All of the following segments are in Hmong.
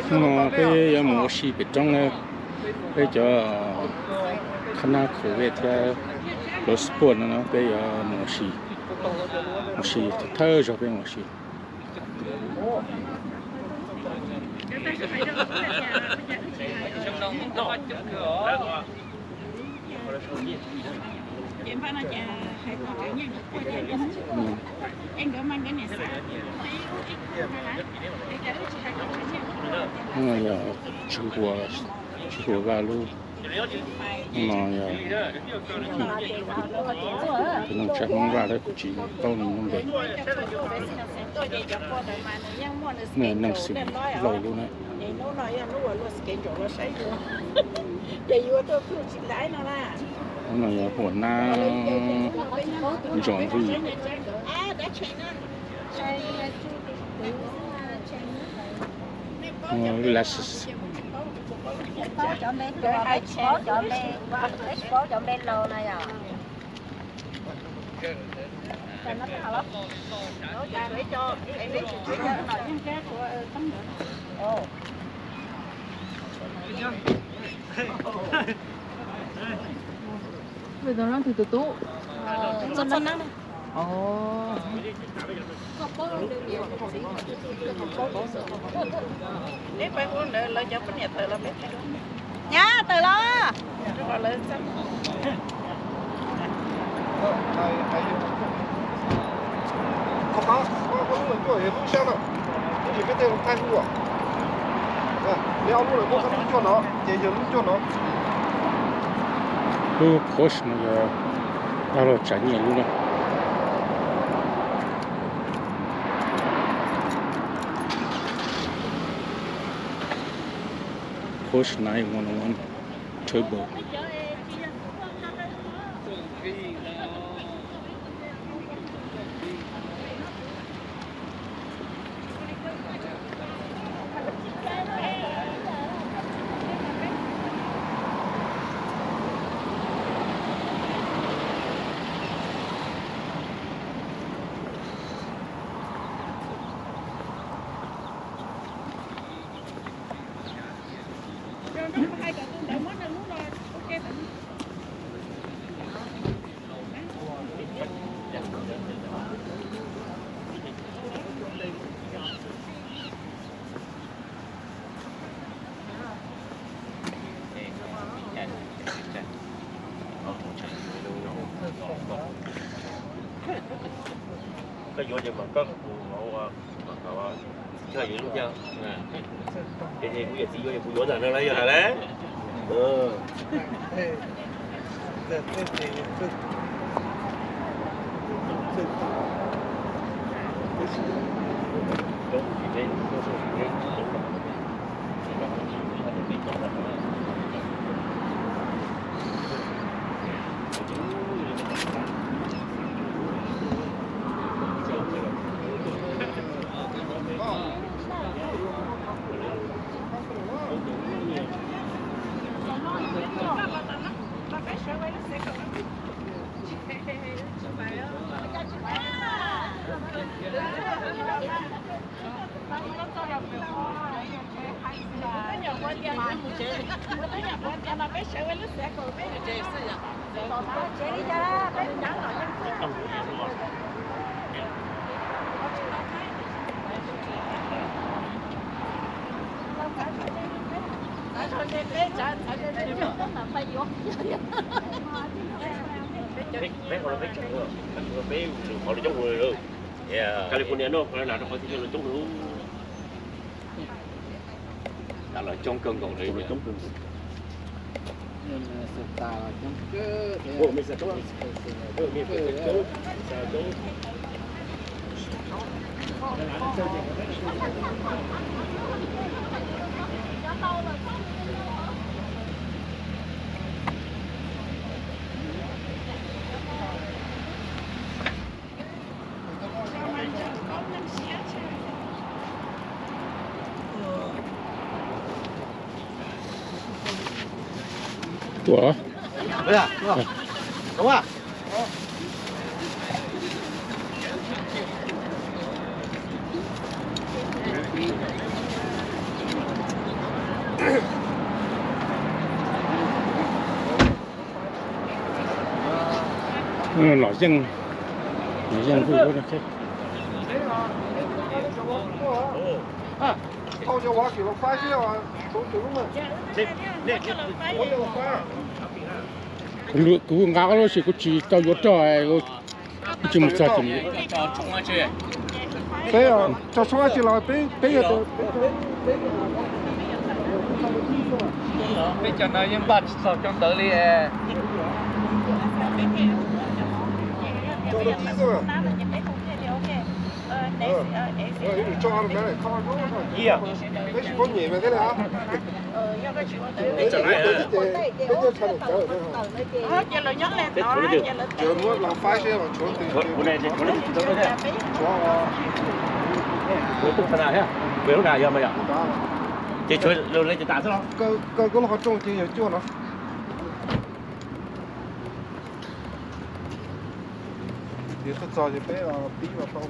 Hnub no peb yuav mus ua si pem roob na, peb cov khab nab khaum vej thiab lov sport no peb yuav mus ua si, ua si thawj zaug peb mus ua si. Yog tsis huam, tsis huam Vaj lub no yog tus neeg tsav Hmoob Vaj lawm, kuv tsis paub nws lub npe. Nws neeg xeem Lauj lub na. No yog huam nab ntsos ntwj. Cov npe, peb tsis paub cov npe laus na yom. Tus tub, nyab tawm los. Ob lub lawm muaj ob lub cuag no, ces yog lub cuag no. Lub Porsche no yog dab laug Tsav Nyiaj lub na. Porsche nine one one turbo. Koj yuav ces mas koj kuv, mas koj yuav lub cas. Ces kuv yawm txiv yuav, kuv yuav ntawm no los yog hais lawm. Peb qhov no peb tseem, peb lwm qhov los coob lawm. California no qhov na rau qhov txhia chaw los coob lawm. Tam los coob kawg nkaus li. Tua. Los yeej, los yeej. Kuv nqa lub si kuv tsis tau yuav roj, kuv tsis mus txog tim. Peb tso tshoob dab tsi los peb, peb yog peb cov no yeej npaj tsis txog cov ntawd li. Peb tsis paub nyem mas thiab li. Ces lawv nyob li no, ces lawv muab los faib seb los tshuav twg. Ces tshuav lawv cov tas xwb los. Kaw koj lub qhov rooj ces yog cuaj no. Ces txog ces peb pib los tau.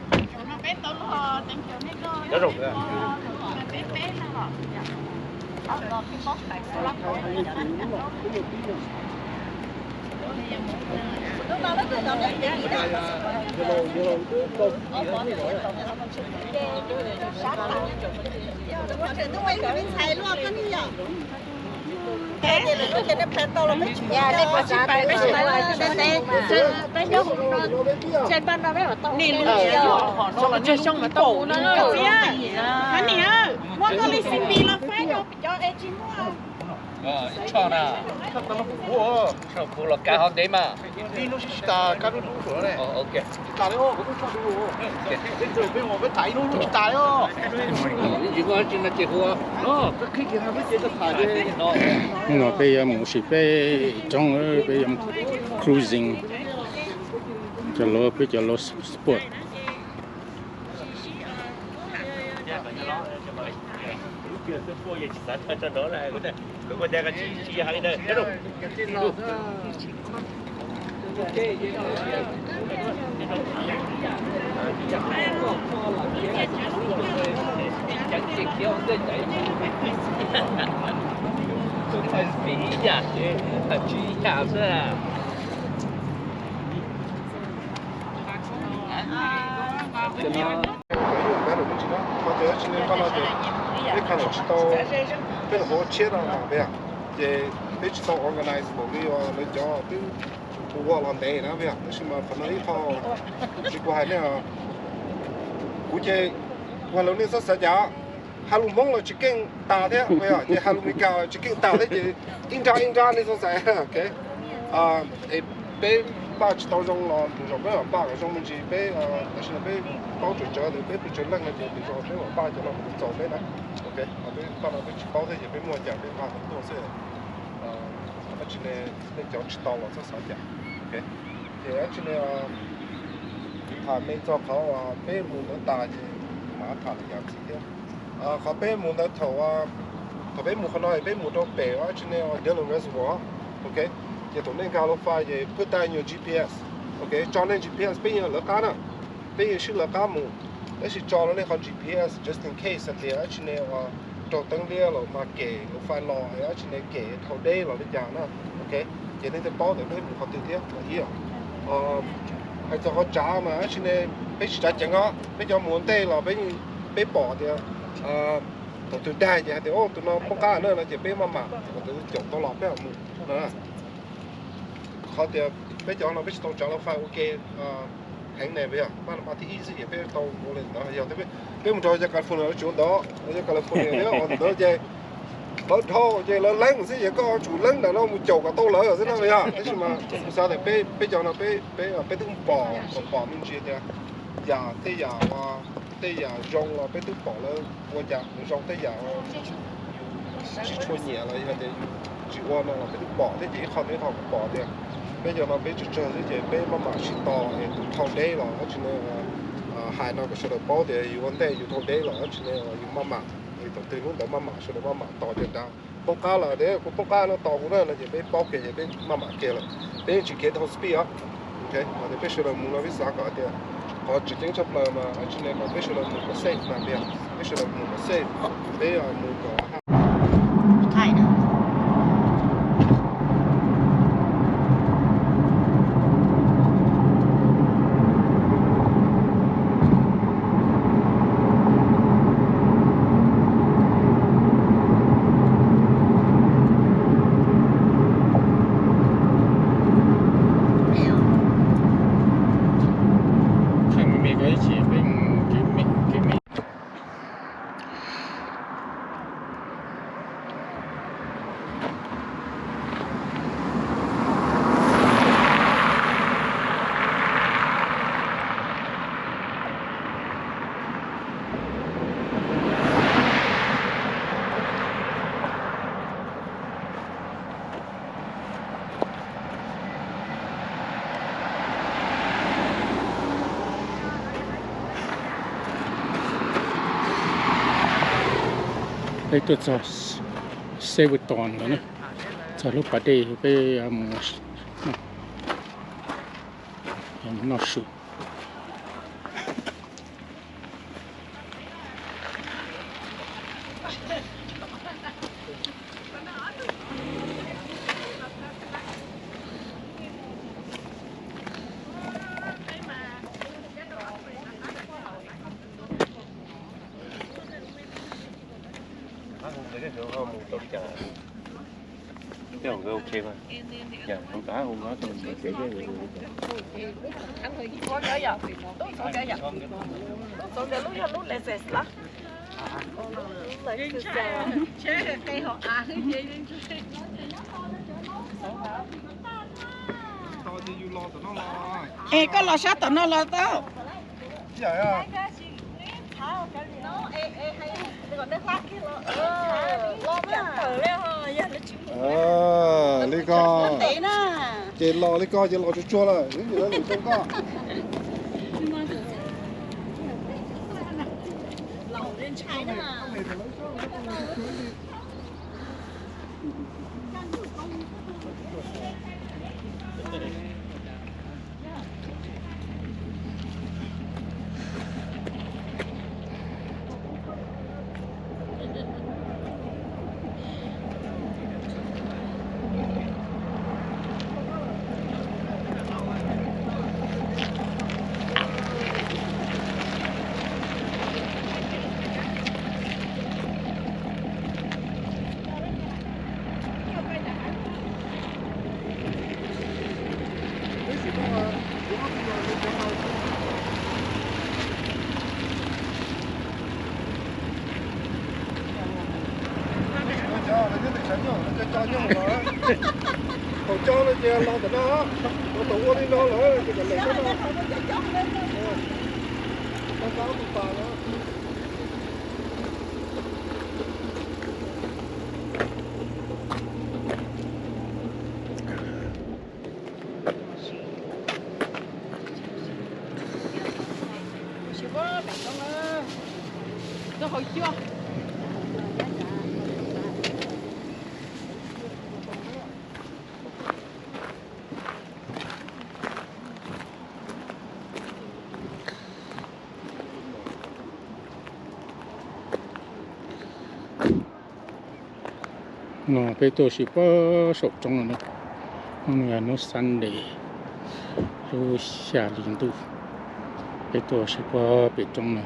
Muab koj li xib npis los faib rau cov es tsis muaj. Ib tsho na, tsho kuv los kav hov ntev mas. Ib hnub sib tsis tas kab lub hnub suav ne. No peb yuav mus sim peb coob, peb yuav mus cruising, cov lawv peb cov lawv sport. Tus txhais spis ib yam ces tsis ib yam xwb. Qhov tias tsis ne koj no ces peb kha tsis tau, peb hauv tshiab no mas peb ces peb tsis tau organize npaum li lawv cov twb ua los ntev na peb, tab sis mas qhov no ib qho tsis kuv hais nej, kuv ces kuv hais lus nej txhob xav cas, hais lus Hmoob los tsis keej tas thiab, ces hais lus Meskas los tsis keej tas thiab ces ib nrab ib nrab nej txhob xav. Es peb npaj tsis tau zoo los tus zaum peb mam npaj kom zoo me ntsis peb, tab sis peb paub tsawg tsawg tias peb pw tsawg leej no ces tus zaum peb mam npaj cov no kom txaus peb na. Ok, peb npaj no peb tsis paub thiab ces peb muaj cas peb npaj kom tuaj xwb. Dab tsi ne, nej cov tsis tau los txhob xav cas. Ces dab tsi ne, tham me txog qhov uas peb mus ntawd tas ces mam tham li yam ntxiv thiab. Qhov peb mus ntawd thaum, thaum peb mus qhov no peb mus rau pem dab tsi ne, Dillon Reservoir. Ok, ces thaum nej nkag lub fai ces put that in your G P S. Ok, tso nej G P S, peb yeej lawv qab na, peb yeej sib lawv qab mus. Tab sis tso rau nej qhov G P S just in case hais tias dab tsi ne uas raug teeb liab los mas kem lub fai los dab tsi ne kem dhau deb los li cas na. Ok, ces nej thiaj paub tias peb mus qhov twg thiab. Hais txog qhov tsav mas dab tsi ne, peb tsis tsav ceev os, peb cov mus ua ntej los peb pom tias thaum twg daig ces hais tias tus no poob qab na no ces peb maj mam, thaum twg caum tau los peb mam mus na. Qhov tias peb cov no peb tsis tau tsav lub fai ua ke heev ne, peb yog maj maj thib ib xwb ces peb tau ua li ntawd. Yog peb mus rau cov California lawv tsis ua ntawd, cov California thiab ua ntawd ces lawv dhau ces lawv leeb xwb ces koj tsum leeb ntawm no mus caum kom tau lawv xwb na yog. Tab sis mas kuv xav tias peb, peb cov no peb, peb, peb twb pom, pom me ntsis tias yam, tej yam, tej yam zoo los peb twb pom lawv ua cas zoo, tej yam tsis tshua nyiam los yog tias tsis ua no los peb twb pom thiab ces ib qho ntawm ib qho kuv pom tias peb cov no peb tsawg tsawg xwb ces peb maj mam sib tos es tus dhau deb los dab tsi ne, hais no kom sawv daws paub tias yus ua ntej yus dhau deb los dab tsi ne yus maj mam, es thaum twg hnub ntawd maj mam sawv daws maj mam tos ces nrad. Poob qab lawm tias kuv poob qab no tos kuv na no ces peb paub kiag ces peb maj mam kiag lawm, peb yeej tsis khiav dhau speed os. Ok, qhov tias peb sawv daws mus no peb xav kom tias qhov tseem ceeb tshaj plaws mas dab tsi ne kom peb sawv daws mus kom safe mas, peb sawv daws mus kom safe, peb mus kom Peb tuaj txog Seventon lawm na, txog lub pas dej peb mus noj su. Es koj los sab tom no los tau. Li ko, ces los li ko ces los tsuag tsuag lawm, lwm zoo koj. Thaum cog no ces los ntawm no, thaum ua li no lawm ces kom lem no. No peb tuaj txog pem saum roob no na. Hnub no yog hnub Sunday, lub xya hli ntuj. Peb tuaj txog pem roob no.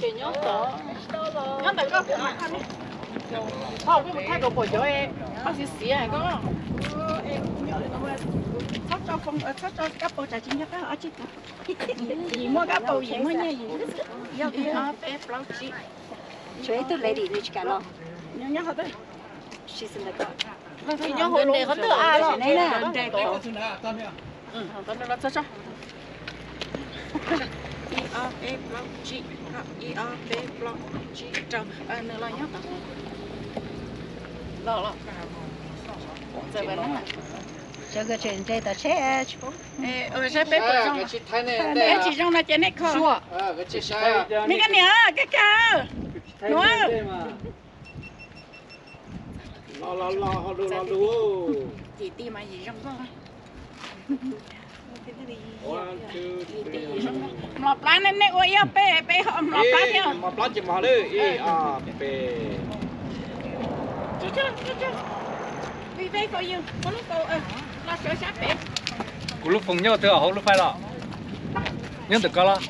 Ces nyob tod, nyob ntawm koj, peb mus thaij kom pom cov paj xiv xiav koj, txhob tso Txhob tso kab paus tsam tsis nco qab ob tsib tug. Yim muaj kab paus, yim muaj nyiaj yim. Ib ob peb plaub tsib. Tshuav ib tug lady nws tsis kam los. Nyob qhov twg? Nyob hauv qhov twg a los? Ib ob peb plaub tsib, ib ob peb plaub tsib rau. Nws los nyob tod. Los los. Sawv daws tsev tsis poob. Saib peb puas zoo. Peb tsis zoo no ces nej kho. Me koj niam, koj kawg. Nuav. Los los los, ho lug los lug. Yim ti mas yim zoo koj. Mlom plab ne, nej ua ib ob peb, peb ho mlom plab thiab. Mlom plab ces mos lawm, ib ob peb. Kuv lub foos nyob twg hauv lub fais los? Nyob ntawm ko los?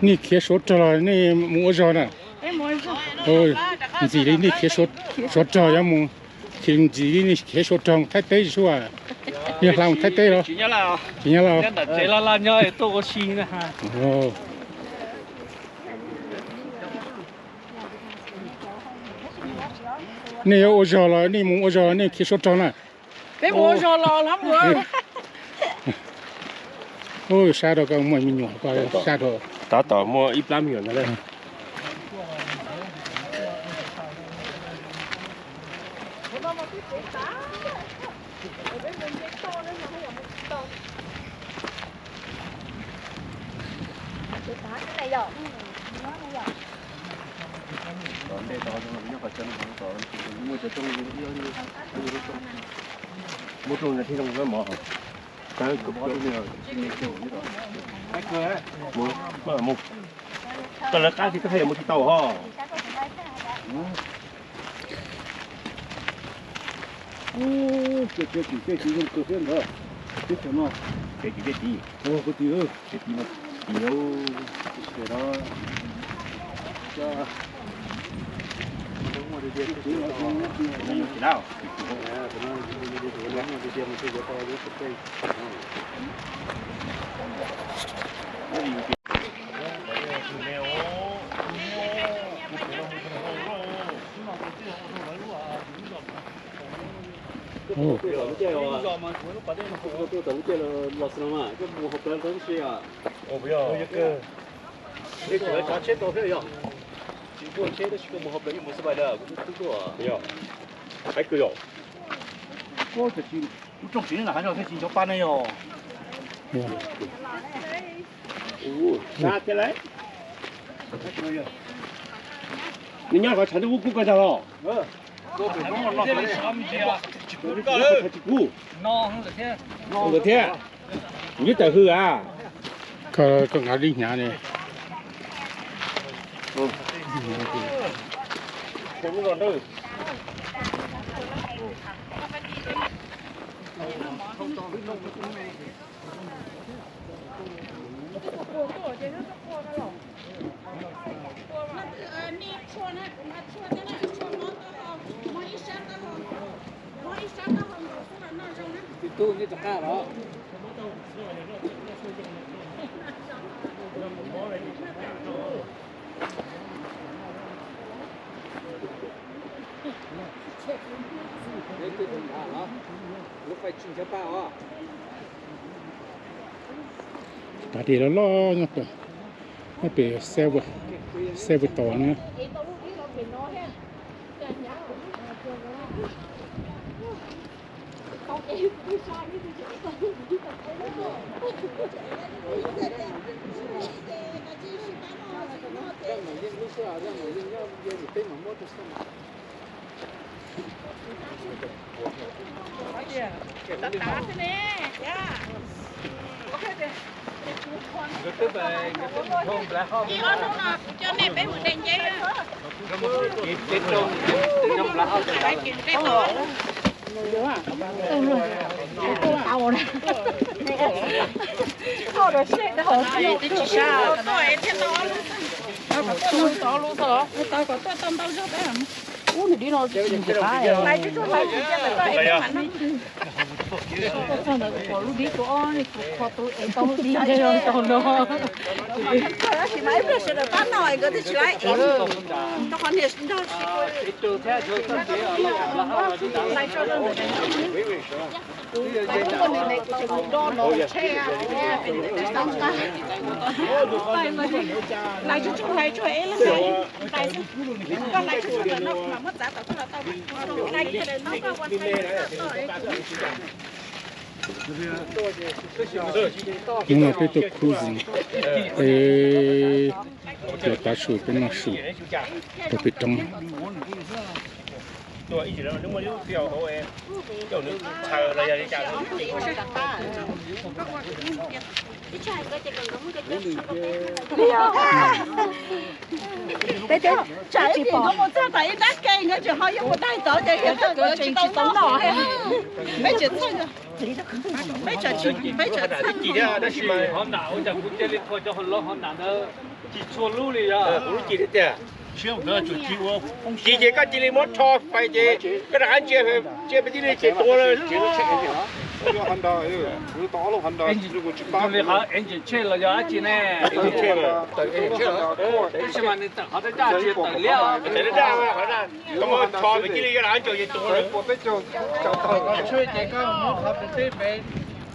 Nej khiav suav rog los nej mus ua zog na? Ntxim li nej khiav suav rog yuav mus, khiav ntxim li nej khiav suav rog mus Thaib teb tsis suav, nej hla mus Thaib teb los? Tsis nyob los? Nej yuav ua zog los nej mus ua zog los nej khiav suav rog na? Peb mus ua zog los los mus. Sab rau koj muaj me nyuam, sab rau. Tab tom muaj ib plab me nyuam ntag. Muab rooj thiaj zoo mov. Koj lawv qab thiab koj haj yam mus tsis tau ho. Tej tim tej tim zoo kawg thiab ntawd. Teb chaws no, tej tim tej tim, ua kuv tim, tej tim no, tim no, Tsis npuaj tsheb tab sis koj mus hauv plawv yeej mus xab vais lawm, kuv twb tuaj. Yog, qab kawg yom. Ub, rooj tsev na, hais no thiaj tsis nco pa ne yog. Sab thiab lauj. Nws nyob qhov tshav ntuj kub kub koj ntag los? Tsis kub. Nkawd thiab. Nws tawm hws a. Koj nqa dib hnyav ne. Tus tub nej rov qab los. Lub fais tsis nco pa os. Pas dej loj loj nyob pem, nyob pem Seattle no. Ib ob hnub no kuv coj nej peb mus de nceb. Ub, nws dib no tsis qab. Txog ntawd kuv pom lub dib tus ob, kuv kho tus ev tau lub dib ntawd no. Hnub no peb tuaj cruising, peb los tav su, peb noj su rau peb roob. Peb twb tsam ib pliag nkawd mus txog tom ib nrab ke, nkawd tseem ho yuav mus daig tod ces nkawd tseem tsis tau noj. Peb tseem txhawj, peb tseem tsis, peb tseem txhawj. Tab sis mas hov nam ua cas kuv cia li qhuas cov hov lov hov nam ntawd ci txhua lub li yog. Ci ces koj cia li muab rho fais ces koj rov qab ntsia, ntsia peb tib li ces tua lawm. Engine check los yog dab tsi ne? Tab sis mas nws tawm qhov daj daj tsis tawm liab os. Tawm daj daj, qhov daj, koj muab rho pem cia li koj rov qab ntsia ces tua lawm. Tshuaj ces koj muab qhov pem teb pem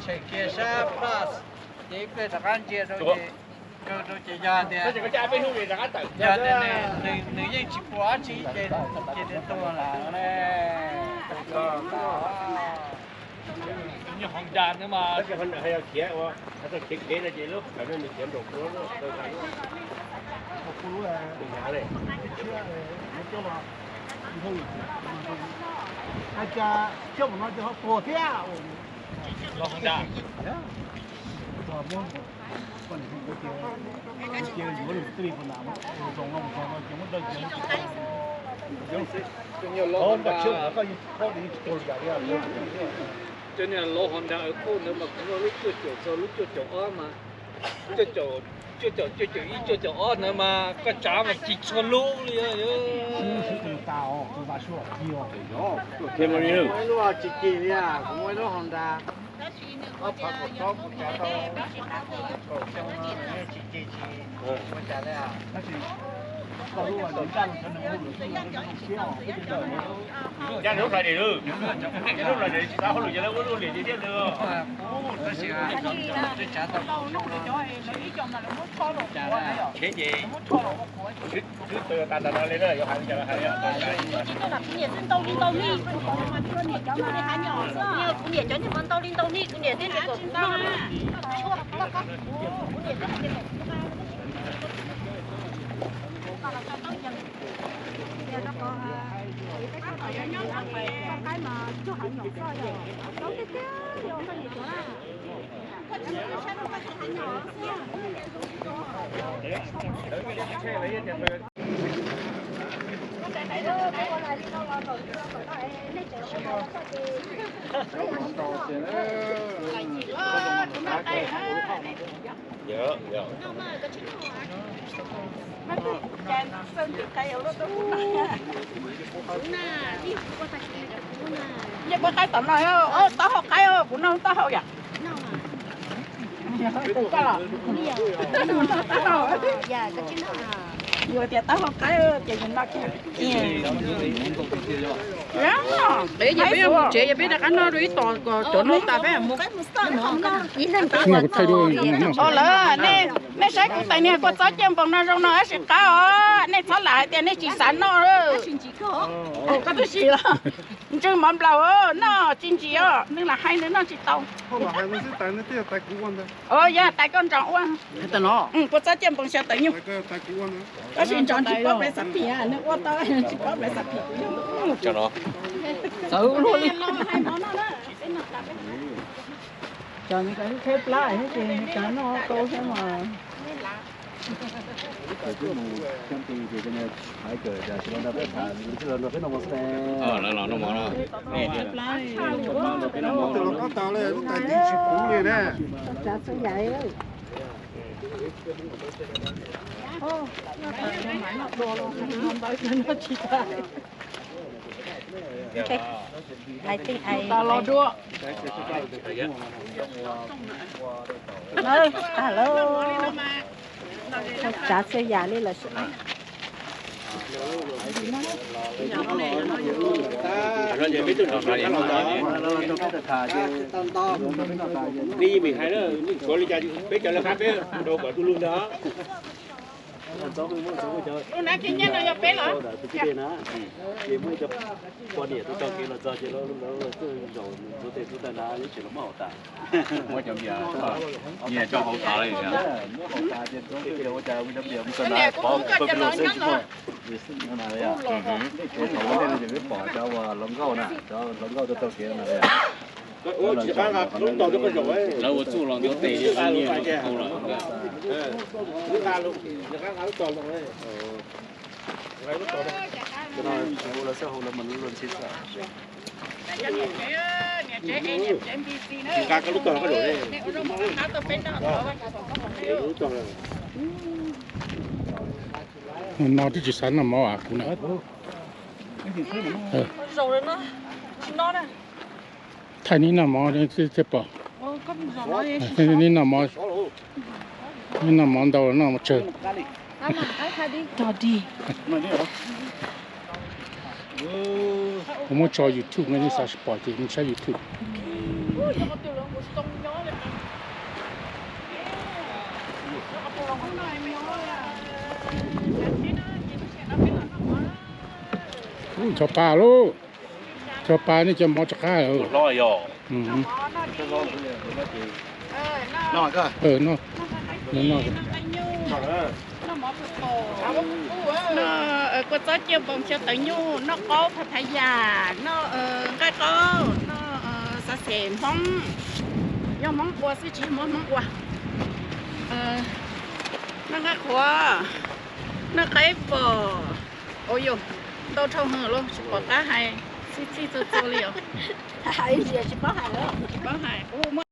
tshem kiag sab plus, ces ib pliag rov qab ntsia rau ces, kaw rau ces yog tias, yog tias nws, nws yeej tsis pom dab tsi ces, ces nws tuag lawm. Nyob Honda no mas, khiav ua, khiav kev no ces lub, nws khiav nraum, cas coj mus no ces ho tuag thiab. Los Honda. Cov niag lov Honda kuj ntawd mas kuv muaj lub cuaj caum txog lub cuaj caum ob mas, cuaj caum, cuaj caum ib cuaj caum ob ntawd mas koj tsav mas ci txhua lub li. Tsis ci li, kuv muaj ib lub Honda, ob phav kaum tsob kuv tsav tau kaum xyoo no tsis ci tsis ua cas li. Tab sis koj lub, ncaj lub hais tias, lub hais tias tsis xav hauj lwm ces lawv ua lub liam tiag tiag li. Tab sis twb tsav tau kaum xyoo no. Ces twb ntau li ntau li, kuv niam cov niag mas ntau li ntau li, kuv niam thiab kuv noj. Nyiaj puab qaib tom no, taub hau qaib, kuv noj taub hau yom. Yus tias taub hau qaib ces yus noj kiag. Peb yog peb yuav mus tsev, yog peb rov qab noj rau ib tos kom cov noj tas peb mus. Lawv, nej saib kuv tais niag kua txob ciaj npoos no zoo no tab sis qab os, nej txhob lam hais tias nej tsis xav noj. Koj twb sim los ntswg mov nplaum noj tsis ntsim os, nws lam hais nws noj tsis tau. Yog tais koj ntsoov ua. Kua txob ciaj npoos xyaw tawv nyuj. Tab sis ntsoov tsis paub ple xav phim, nws ua tau tsis paub ple xav phim. Txawv luaj li. Cov Meskas twb tshaib plab thiab ces Meskas noj tau thiab mas. Peb mus camping ces hais kom sawv daws nrog peb tham, los nrog peb noj mov xwb ne. Lawv los noj mov no. Tus los koj tas lawm, lub tais tiv tsis puv li ne. Hais tej hais. Tsav txhua yam li lawm sib. Nej yeej meem hais na, nej tshuav li cas peb cov lawv qab peb rau kom du lug ntag. Lub nab ceg nyiaj no yog peb los? Ces muaj ib co poj niam tau tau kev los txog ces lawv txawj zaum ntxuav tes ntxuav taw na, yeej tseem los muab hauv tas. Muab cov npias, nyias coj hauv tas li. Muab hauv tas ces ntxuav tes ua cas ua cov npias mus txog na pov pawg pawg lug xwb tsis muaj. Vim xwb no na yom. Thaum ua ntej no ces peb pom cov uas hluas nkauj na, cov hluas nkauj tau tau kev na yom. Lawv ua txuj los ntxuav tes li nyias ua lawm. No twb tsis xav noj mov kuv na. Thaij neb noj mov thiab pom. Neb noj mov, neb noj mov ntau noj mov tsawg. Kuv muab tso YouTube no, nej xav pom ces nej saib YouTube. Ub, tso pa lauj. Tso pa nej cov mov rov qab lawm. Noj kua txob ciaj npoos xyaw tawv nyuj, noj qaub pha pha yam, noj nqaij qaub, noj xav xes Hmoob, yog Hmoob ua xwb tsis muab Hmoob ua. Noj nqaij qhuav, noj qaib pom, ua yus ntau dhau heev los tsis pom qab hais, txhij txhij txhua txhua li os. Hais tsis paub hais, tsis paub hais.